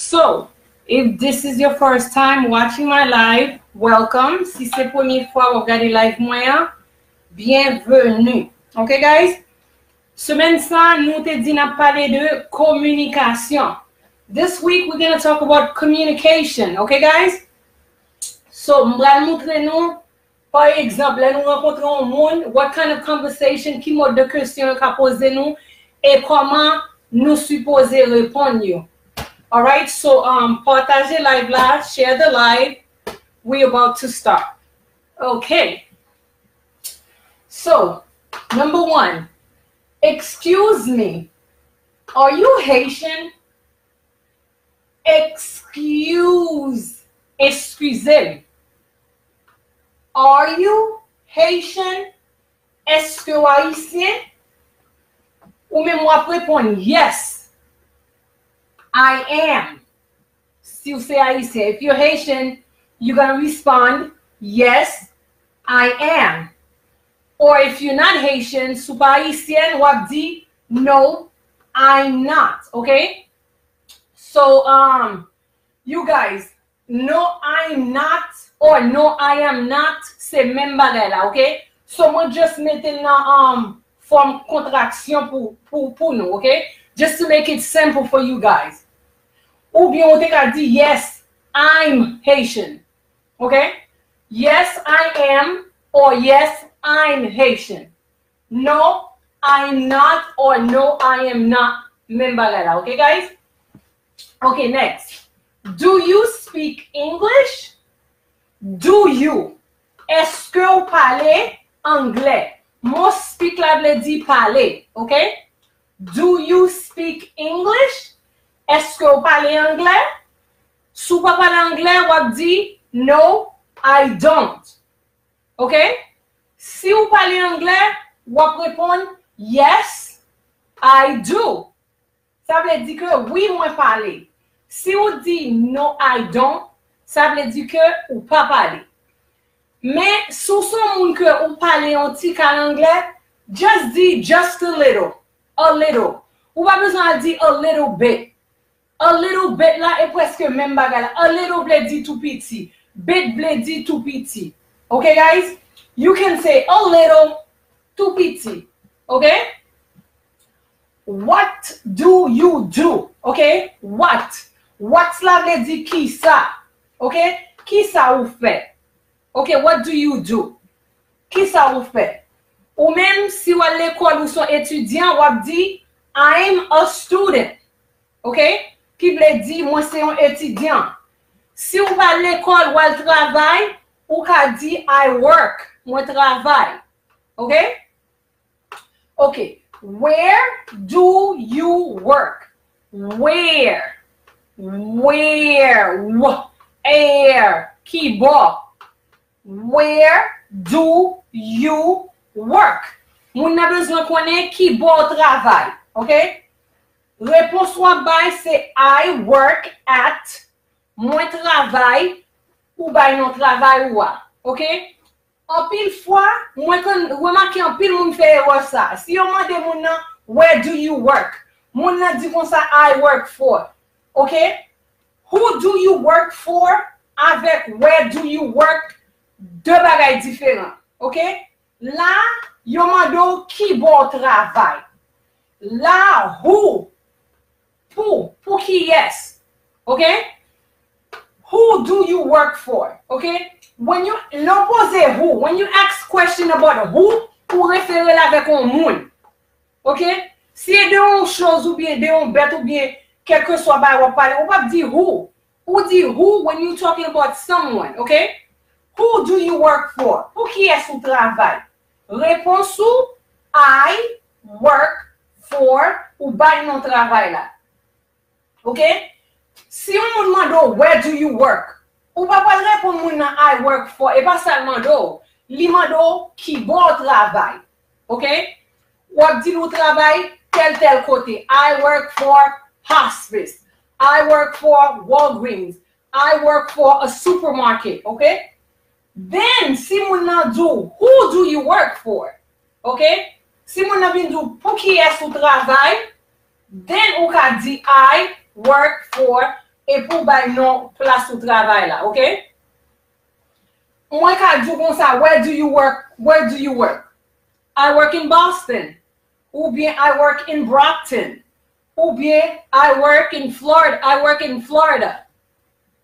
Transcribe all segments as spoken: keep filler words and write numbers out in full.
So, if this is your first time watching my live, welcome. Si se premye fwa w ap gade live mwen an, byenveni. Okay, guys? Semèn sa, nou te di n ap pale de kominikasyon. This week, we're gonna talk about communication. Okay, guys? So, m pral montre nou, pa egzanp, lè nou rankontre yon moun, what kind of conversation, ki mòd de kesyon yo ka poze nou, e kòman nou sipoze reponn yo. Alright, so, um, pataje live la, share the live. We about to start. Okay. So, number one, excuse me, are you Haitian? Excuse, eskize m. Are you Haitian? Èske w ayisyen? Ou menm w ap reponn, yes, I am. Si w se ayisyen, if you're Haitian, you're gonna respond, yes, I am. Or if you're not Haitian, si w pa ayisyen, w ap di, no, I'm not, okay? So, um, you guys, no, I'm not, or no, I am not, se menm bagay la, okay? So, mwen just mete l nan, um, fòm kontraksyon pou, pou, pou nou, okay? Just to make it simple for you guys. Oubyen ou te ka di, yes, I'm Haitian, okay? Yes, I am, or yes, I'm Haitian. No, I'm not, or no, I am not. Menm bagay la, okay, guys? Okay, next. Do you speak English? Do you? Èske w pale anglè? Mo speak la vle di pale, okay? Do you speak English? Èske w pale anglè? Si w pa pale anglè, w ap di, no, I don't. Okay? Si w pale anglè, w ap reponn, yes, I do. Sa vle di ke wi, mwen pale. Si w di, no, I don't, sa vle di ke ou pa pale. Men, si w se yon moun ke ou pale yon ti kal anglè, just di just a little, a little. Ou pa bezwen al di a little bit. A little bit la e prèske menm bagay la. A little vle di tou piti. Bit vle di tou piti. Okay, guys? You can say a little, tou piti. Okay? What do you do? Okay? What? What la vle di kisa. Okay? Kisa ou fè? Okay, what do you do? Kisa ou fè? Ou menm, si w al lekòl ou se yon etidyan, w ap di, I'm a student. Okay? Ki vle di, mwen se yon etidyan. Si w pa al lekòl, w al travay, ou ka di, I work. Mwen travay. Okay? Okay. Where do you work? Where? Where? Where? Kibò? Where do you work? Moun nan bezwen konnen kibò w travay. Okay? Repons w ap bay se I work at, mwen travay, ou bay non travay ou a. Okay? Anpil fwa, mwen konn remake anpil moun fè erè sa. Si yo mande moun nan, where do you work? Moun nan di konsa, I work for. Okay? Who do you work for? Avèk where do you work? De bagay diferan. Okay? La, yo mande w kibò w travay. La, who? Pou, pou kiyès? Okay? Who do you work for? Okay? When you, lè w poze who, when you ask question about who, ou refere l avèk yon moun. Okay? Si e de yon choz oubyen de yon bèt oubyen kèlkeswa bagay w ap pale, ou p ap di who. Ou di who when you talking about someone, okay? Who do you work for? Pou kiyès ou travay? Repons ou, I work for, ou bay non travay la. Okay? Si yon moun mande w, where do you work? Ou pa pral reponn moun nan, I work for. E pa sa l mande w. Li mande w, kibò w travay. Okay? W ap di l ou travay tèl tèl kote. I work for hospice. I work for Walgreens. I work for a supermarket. Okay? Then, si moun nan di w, who do you work for? Okay? Si moun nan vin di w, pou kiyès ou travay? Then ou ka di, I work for epi w bay non plas ou travay la, oke? Mwen ka di w konsa, where do you work? Where do you work? I work in Boston. Oubyen I work in Brockton. Oubyen I work in Florida. I work in Florida.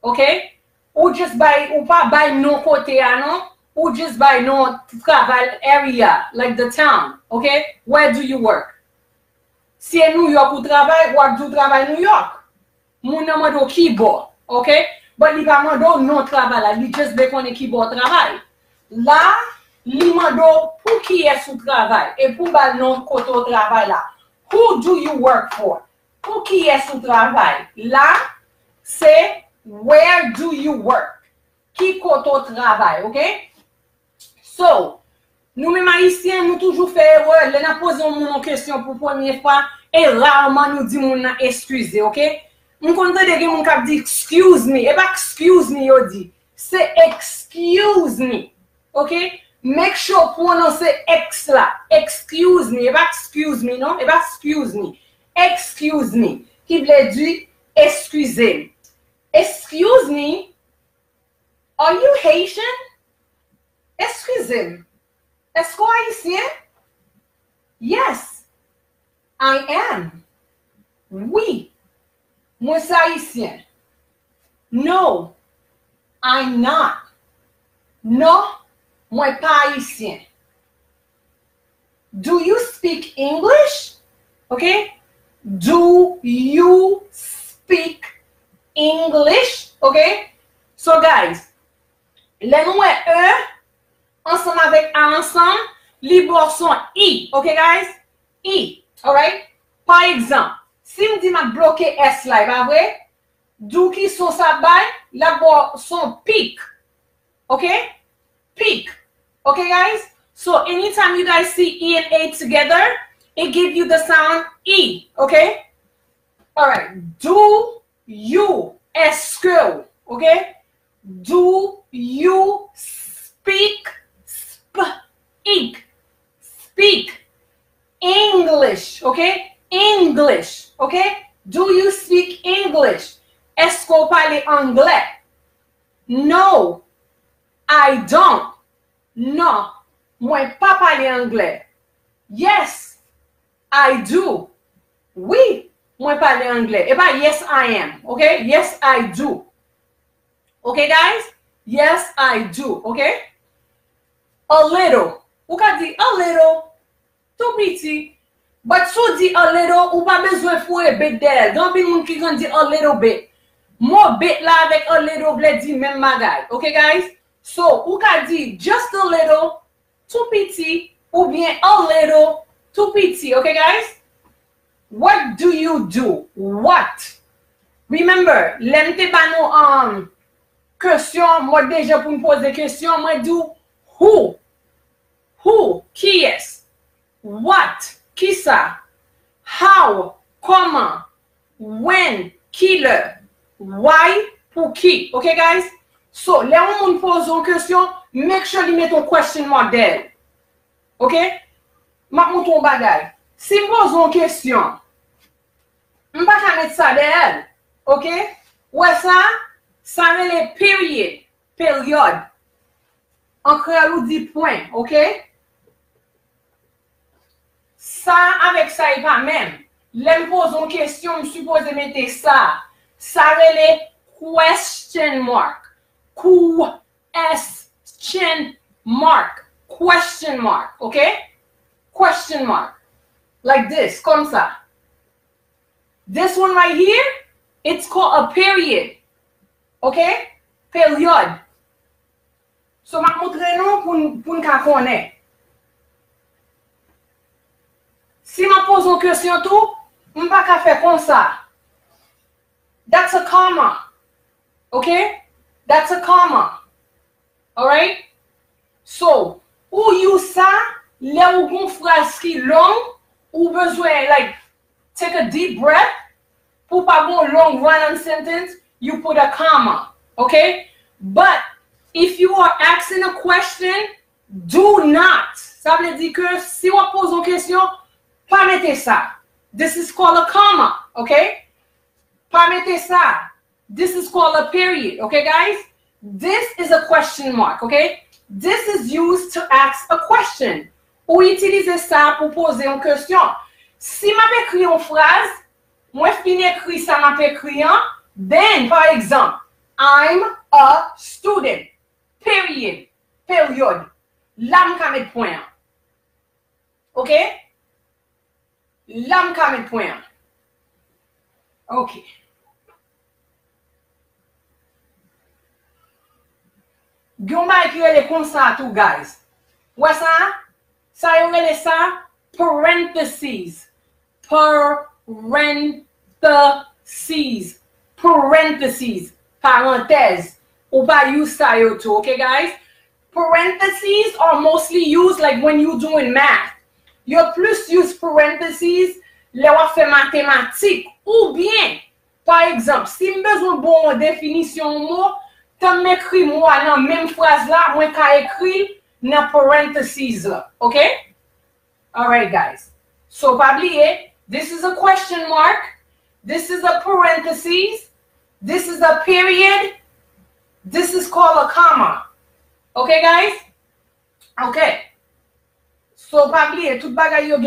Oke? Ou just bay, ou pa bay non kote a non. Ou just bay non travay area, like the town. Oke? Where do you work? Si e New York ou travay, w ap di w travay New York. Moun nan mande w kibò, oke? But li pa mande w non travay la, li just vle konnen kibò w travay. La, li mande w pou kiyès ou travay, e pou w ba l non kote w travay la. Who do you work for? Pou kiyès ou travay? La, se where do you work? Ki kote w travay, oke? So, nou menm Ayisyen, nou toujou fè erè. Lè n ap poze yon moun yon kesyon pou premye fwa, e raman nou di moun nan eskize, oke? M konn tande gen moun k ap di, excuse me. E pa excuse me yo di. Se excuse me. Oke? Make sure w pwononse X la. Excuse me. E pa excuse me, non. E pa excuse me. Excuse me. Ki vle di, eskize m. Excuse me. Are you Haitian? Eskize m. Èske w Ayisyen? Yes, I am. Wi, mwen se Ayisyen. No, I'm not. Non, mwen pa Ayisyen. Do you speak English? Ok? Do you speak English? Ok? So, guys, lè nou wè E ansanm avèk A ansanm, li ba w son I. Ok, guys? I. Alright? Pa egzanp, si m di m ap bloke S la, e pa vre? Do ki son sa bay? L ap ba w son pik. Ok? Pik. Ok, guys? So, anytime you guys see E and A together, it give you the sound E. Ok? Alright. Do you, èske w, ok? Do you speak, speak, speak English, ok? English, ok? Do you speak English? Èske w pale anglè? No, I don't. Non, mwen pa pale anglè. Yes, I do. Wi, mwen pale anglè. E pa yes, I am. Ok? Yes, I do. Ok, guys? Yes, I do. Ok? A little. Ou ka di a little. Tou piti. But si w di a little, ou pa bezwen foure bit dèyè l. Gen anpil moun ki konn di a little bit. Mo bit la avèk a little vle di menm bagay. Ok, guys? So, ou ka di just a little, tou piti, oubyen a little, tou piti. Ok, guys? What do you do? What? Remember, lè m te ba nou um, kesyon, mòd de jan pou n poze kesyon, mwen di w who. Who? Kiyès? What? Kisa? How? Kòman? When? Kilè? Why? Pouki? Ok, guys? So, lè yon moun poze yon kesyon, make sure li mete yon question mark dèyè l. Ok? M ap montre yon bagay. Si m poze yon kesyon, m pa ka met sa dèyè l. Ok? Ou wè sa? Sa rele period. Peryòd. An kreyòl, ou di pwen, ok? Sa avèk sa, e pa menm. Lè m poze yon kesyon, m sipoze mete sa. Sa rele question mark. Question mark. Question mark, ok? Question mark. Like this, kòmsa. This one right here, it's called a period. Ok? Peryòd. So, m ap montre nou pou n, pou n ka konnen. Si m ap poze yon kesyon tou, m pa ka fè konsa. That's a comma. Ok? That's a comma. Alright? So, ou use sa, lè ou gon fraz ki long, ou bezwen, like, take a deep breath, pou pa gon long run-on sentence, you put a comma, ok? But, if you are asking a question, do not. Sa vle di ke si w ap poze yon kesyon, pa mete sa. This is called a comma, ok? Pa mete sa. This is called a period, okay, guys? This is a question mark, okay? This is used to ask a question. Ou itilize sa pou poze yon kesyon. Si m ap ekri yon fraz, mwen fin ekri sa m ap ekri an, then, pa egzanp, I'm a student. Period. Peryòd. La m ka met pwen an. Ok? La m ka met pwen an. Ok. Gen yon bagay ki rele konsa tou, guys. Wè sa? Sa yo rele sa parentheses. Parentheses. Parentheses. Parantèz. Ou pa use sa yo tou, ok, guys? Parentheses are mostly used, like, when you doing math. Yo plis use parentheses lè w ap fè matematik. Oubyen, pa egzanp, si m bezwen ba w yon definisyon yon mo, tan m ekri mo a nan menm fraz la, mwen ka ekri l nan parentheses la. Ok? Alright, guys. So, pa bliye, this is a question mark, this is a parentheses, this is a period, this is called a comma. Ok, guys? Ok. So, pa bliye, tout bagay yo